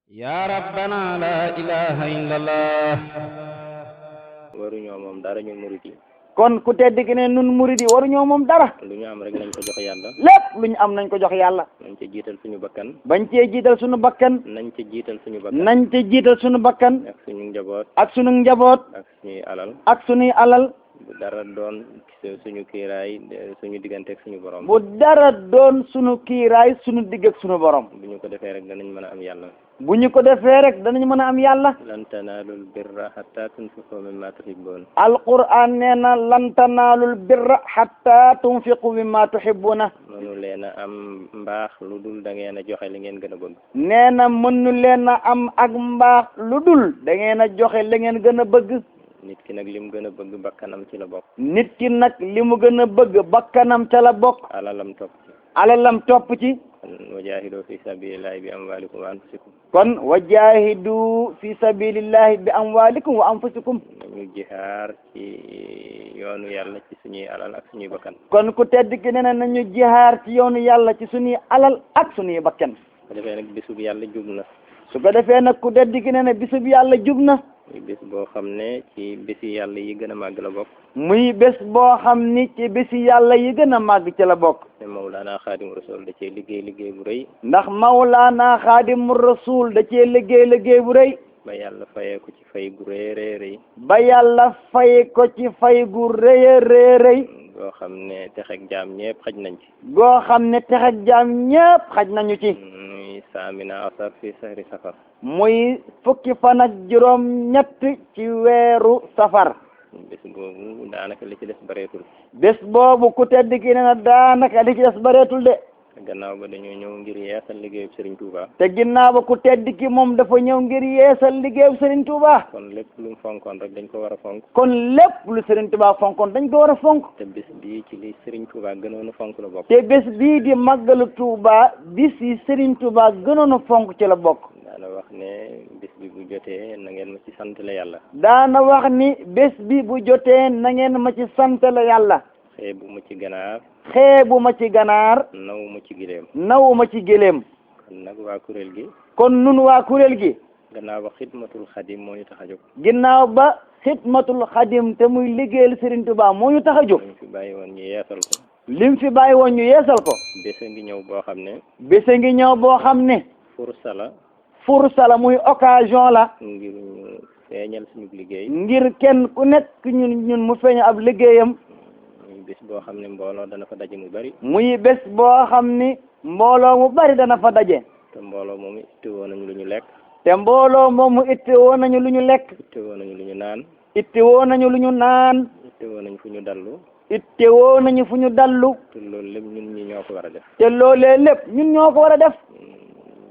Ya Rabbana la ilaha illallah. waruñoo moom dara ñun murid yi. kon ku tedd ki ne nun murid yi waruñoo moom dara. lu ñu am rek nañ ko jox yàlla. lépp lu ñu am nañ ko jox yàlla. nañ ca jiital suñu bakkan. bañ cee jiital suñu bakkan. nañ ca jiital suñu bakkan. nañ ca jiital suñu bakkan. ak suñu njaboot. ak suñu njaboot. ak suñuy alal. ak suñuy alal. bu dara doon suñu kiiraay suñu diggante ak suñu borom. bu dara doon suñu kiiraay suñu digg ak suñu borom. bu ñu ko defee rek danañ mën a am yàlla. bu ñu ko defee rek danañ mën a am yàlla. lan tanaalul birra hatta tunfiqu mimma tuhibbuun. alquran nee na lan tanaalul birra hatta tunfiqu mimma tuhibbuna. mënu leen a am mbaax lu dul da ngeen a joxe li ngeen gën a bëgg. nee na mënu leen a am ak mbaax lu dul da ngeen a joxe li ngeen gën a bëgg. nit ki nag lim gën a bëgg bakkanam ci la bokk. nit ki nag li mu gën a bëgg bakkanam ca la bokk. alalam topp ci. alalam topp ci. wajaahidu fi sabilillahi bi amwalikum wa anfusikum. kon wajahidu fi sabilillahi bi amwalikum wa anfusikum. nañu jihaar ci yoonu yàlla ci suñuy alal ak suñuy bakkan. kon ku tedd ki nee na nañu jihaar ci yoonu yàlla ci suñuy alal ak suñuy bakkan. su ko defee nag bisub yàlla jub na. su ko defee nag ku tedd ki nee na bisub yàlla jub na. muy bés boo xam ne ci bési yàlla yi gën a màgg la bokk. muy bés boo xam ni ci bési yàlla yi gën a màgg ci la bokk. te Mawlana Xaadimu Rasul da cee liggéey bu rëy. ndax Mawlana Xaadimu Rasul da cee liggéey bu rëy. ba yàlla fayee ko ci fay gu rëy rëy. ba yàlla fay ko ci fay gu rëy rëy. goo xam ne texeg jaam ñëpp xaj nañ ci. goo xam ne texeg jaam ñëpp xaj nañu ci. muy saamina asar fi sahri safar. muy fukki fan ak juróom ñett ci weeru safar. bés boobu daanaka li ci des bareetul. bés boobu ku tedd ki ne na daanaka li ci des bareetul de. gannaaw ba dañoo ñëw ngir yeesal liggéeyub Serigne Touba. te ginnaaw ba ku tedd ki moom dafa ñëw ngir yeesal liggéeyub Serigne Touba. kon lépp lu mu fonkoon rek dañ ko war a fonk. kon lépp lu Serigne Touba fonkoon dañ ko war a fonk. te bés bii ci li Serigne Touba gënoon a fonk la bokk. te bés bii di màggalu Touba bis yi Serigne Touba gënoon a fonk ci la bokk. daana wax ne bés bi bu jotee na ngeen ma ci sant la yàlla. daana wax ni bés bi bu jotee na ngeen ma ci sant la yàlla. xeebu ma ci ganaar. xeebu ma ci ganaar. naw ma ci gileem. naw ma ci gëléem. kon nag waa kuréel gi. kon nun waa kuréel gi. gannaaw ba xidmatul xadim moo ñu tax a jóg. ginnaaw ba xidmatul xadim te muy liggéeyal Serigne Touba moo ñu tax a jóg. lim fi bàyyi woon ñu yeesal ko. lim fi bàyyi woon ñu yeesal ko. bésa ngi ñëw boo xam ne. bésa ngi ñëw boo xam ne. fursa la. fursa la muy occasion la. ngir ñu feeñal suñu liggéey. ngir kenn ku nekk ñun mu feeñal ab liggéeyam. muy bés boo xam ne mbooloo dana fa daje mu bari. muy bés boo xam ni mbooloo mu bari dana fa daje. te mbooloo moomu ittewoo nañu lu ñu lekk. te mbooloo moomu ittewoo nañu lu ñu lekk. ittewoo nañu lu ñu naan. ittewoo nañu lu ñu naan. ittewoo nañu fu ñu dallu. ittewoo nañu fu ñu dallu. te loolu lépp ñun ñi ñoo ko war a def. te loolee lépp ñun ñoo ko war a def.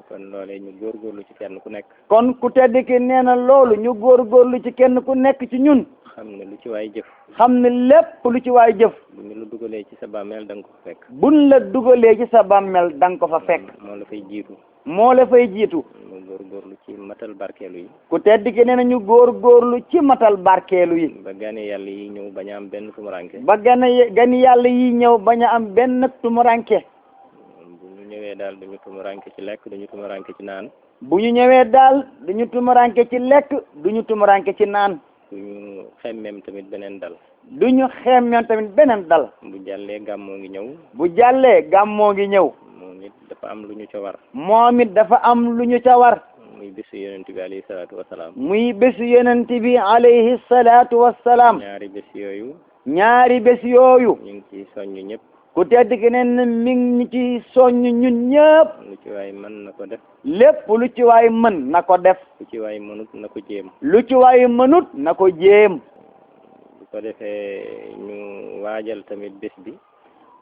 kon loolee ñu góorgóorlu ci kenn ku nekk. kon ku tedd ki nee na loolu ñu góorgóorlu ci kenn ku nekk ci ñun. xam ne lu ci waay jëf. xam ne lépp lu ci waay jëf. bu ñu la dugalee ci sa bàmmeel da nga ko fa fekk. buñ la dugalee ci sa bàmmeel da nga ko fa fekk. moo la fay jiitu. moo la fay jiitu. ñu góorgóorlu ci matal barkeelu yi. ku tedd ki nee na ñu góorgóorlu ci matal barkeelu yi. ba gane yàlla yi ñëw bañ a am benn tumuranke. ba gani yàlla yi ñëw bañ a am benn tumuranke. bu ñu ñëwee daal duñu tumuranke ci lekk duñu tumuranke ci naan. bu ñu ñëwee daal duñu tumuranke ci lekk duñu tumuranke ci naan. duñu xemmeem tamit beneen dal. duñu xemmeem tamit beneen dal. bu jàllee gàmmoo ngi ñëw. bu jàllee gàmmoo ngi ñëw. moom it dafa am lu ñu ca war. moom it dafa am lu ñu ca war. muy bésu yonent bi alayhi salaatu wasalaam. muy bésu yonent bi alayhi salaatu wasalaam. ñaari bés yooyu. ñaari bés yooyu. ñu ngi ciy soññ ñëpp. ku tedd ki neen mi ngi ci soññ ñun ñëpp. lu ci waay mën na ko def. lépp lu ci waay mën na ko def. lu ci waay mënut na ko jéem. lu ci waay mënut na ko jéem. bu ko defee ñu waajal tamit bés bi.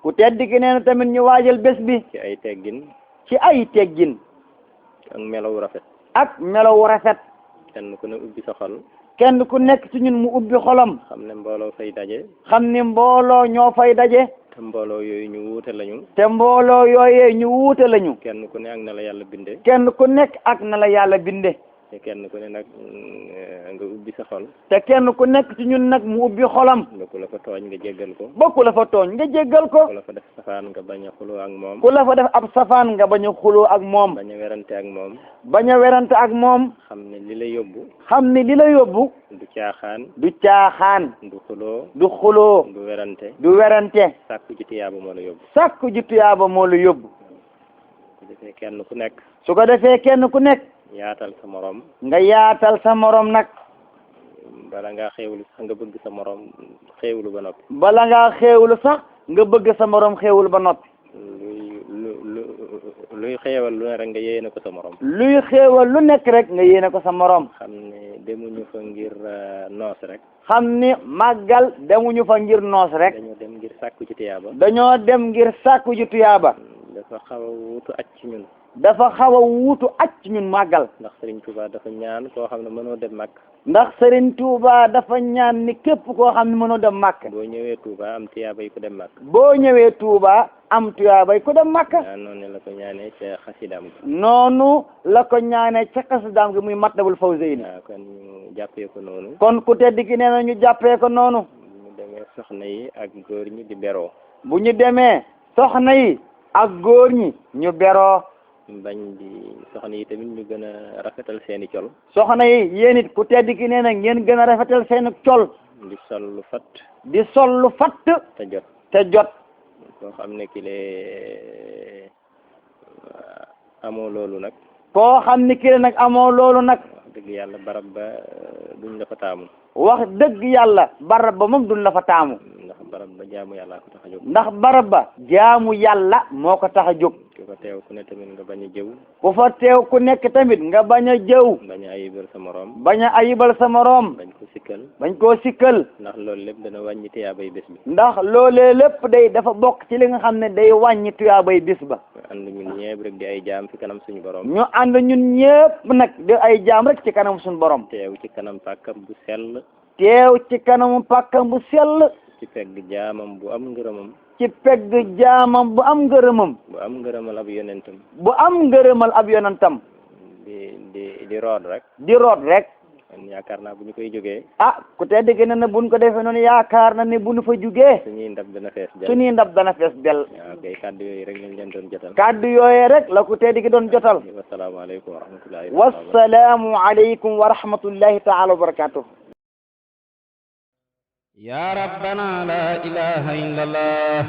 ku tedd ki neen tamit ñu waajal bés bi. ci ay teggin. ci ay teggin. ak melaw rafet. ak melaw rafet. kenn ku ne ubbi sa xol. kenn ku nekk ci ñun mu ubbi xolam. xam ne mbooloo fay daje. xam ni mbooloo ñoo fay daje. te mbooloo yooyu ñu wuute lañu. te mbooloo yooyee ñu wuute lañu. kenn ku ne ak na la yàlla binde. kenn ku nekk ak na la yàlla binde. te kenn ku ne nag nga ubbi sa xol te kenn ku nekk ci ñun nag mu ubbi xolam nga ku la fa tooñ nga jéggal ko bokku la fa tooñ nga jéggal ko ku la fa def safaan nga bañ a xuloo ak moom ku la fa def ab safaan nga bañ a xuloo ak moom bañ a werante ak moom bañ a werante ak moom xam ne li la yóbbu xam ni li la yóbbu du caaxaan du caaxaan du xuloo du xuloo du werante du werante sàkku ci tiyaaba moo la yóbbu sàkku ji tuyaaba moo la yóbbu su defee kenn ku nekk su ko defee kenn ku nekk yaatal sa morom nga yaatal sa morom nag bala ngaa xéewlu sax nga bëgg sa morom xéewlu ba noppi bala ngaa xéewlu sax nga bëgg sa morom xéewlu ba noppi luy xéewal lu ne rek nga yéene ko sa morom luy xéewal lu nekk rek nga yéene ko sa morom xam ne demuñu fa ngir noos rek xam ni màggal demuñu fa ngir noos rek dañoo dem ngir sàkku ci tiyaaba dañoo dem ngir sàkku ji tuyaaba dafa xaw a wutu aj ci ñun dafa xaw a wuutu ac ci ñun màggal ndax Serigne Touba dafa ñaan koo xam ne mënoo dem màkk ndax Serigne Touba dafa ñaan ni képp koo xam ne mënoo dem màkk boo ñëwee Touba am tiyaaba yi ku dem màkk boo ñëwee Touba am tuyaaba yi ku dem màkk noonu la ko ñaanee ca xasidaam ga noonu la ko ñaanee ca xasidaam gi muy Matlabul Fawzayni waaw kon ñu jàppee ko noonu kon ku tedd ki nee na ñu jàppee ko noonu ñu demee soxna yi ak góor ñi di beroo bu ñu demee soxna yi ak góor ñi ñu beroo bañ di soxna yi tamit ñu gën a rafetal seeni col soxna yi yéen it ku tedd ki nee na ngeen gën a rafetal seen col di sol lu fat di sol lu fatt te jot te jot koo xam ne ki lee amoo loolu nag koo xam ni kii nag amoo loolu nag wax dëgg yàlla barab ba duñ la fa taamu wax dëgg yàlla barab ba moom duñ la fa taamu ndax barab ba jaamu yàlla ko tax a jóg ndax barab ba jaamu yàlla moo ko tax a jóg ku fa teew ku ne tamit nga bañ a jëw ku fa teew ku nekk tamit nga bañ a jëw bañ a ayibal sa moroom bañ a ayibal sa moroom bañ ko sikkal bañ koo sikkal ndax loolu lépp dana wàññi tiyaabay bés bi ndax loolee lépp day dafa bokk ci li nga xam ne day wàññi tuyaabay bis ba ànd ñun ñeeb rek di ay jaam fi kanam suñu borom ñu ànd ñun ñépp nag di ay jaam rek ci kanam suñu borom teew ci kanam pàkkam bu sell teew ci kanamu pàkkam bu sell ci pegg jaamam bu am ngërëmam ci pegg jaamam bu am ngërëmam bu am ngërëmal ab yonentam bu am ngërëmal ab yonentam di root rek di root rek kon yaakaar naa bu ñu koy jógee ku tedd gi ne na buñ ko defee noonu yaakaar na ne bu ñu fa jugee suñuy ndab dana fees del suñuy ndab dana fees del waaw kay kàddu yooyu rek lañ leen doon jotal kàddu yooyee rek la ku tedd gi doon jotal wasalaamaaleykum wa rahmatullahi wassalaamu aleykum wa rahmatullahi taala wa barakatuh يا ربنا لا إله إلا الله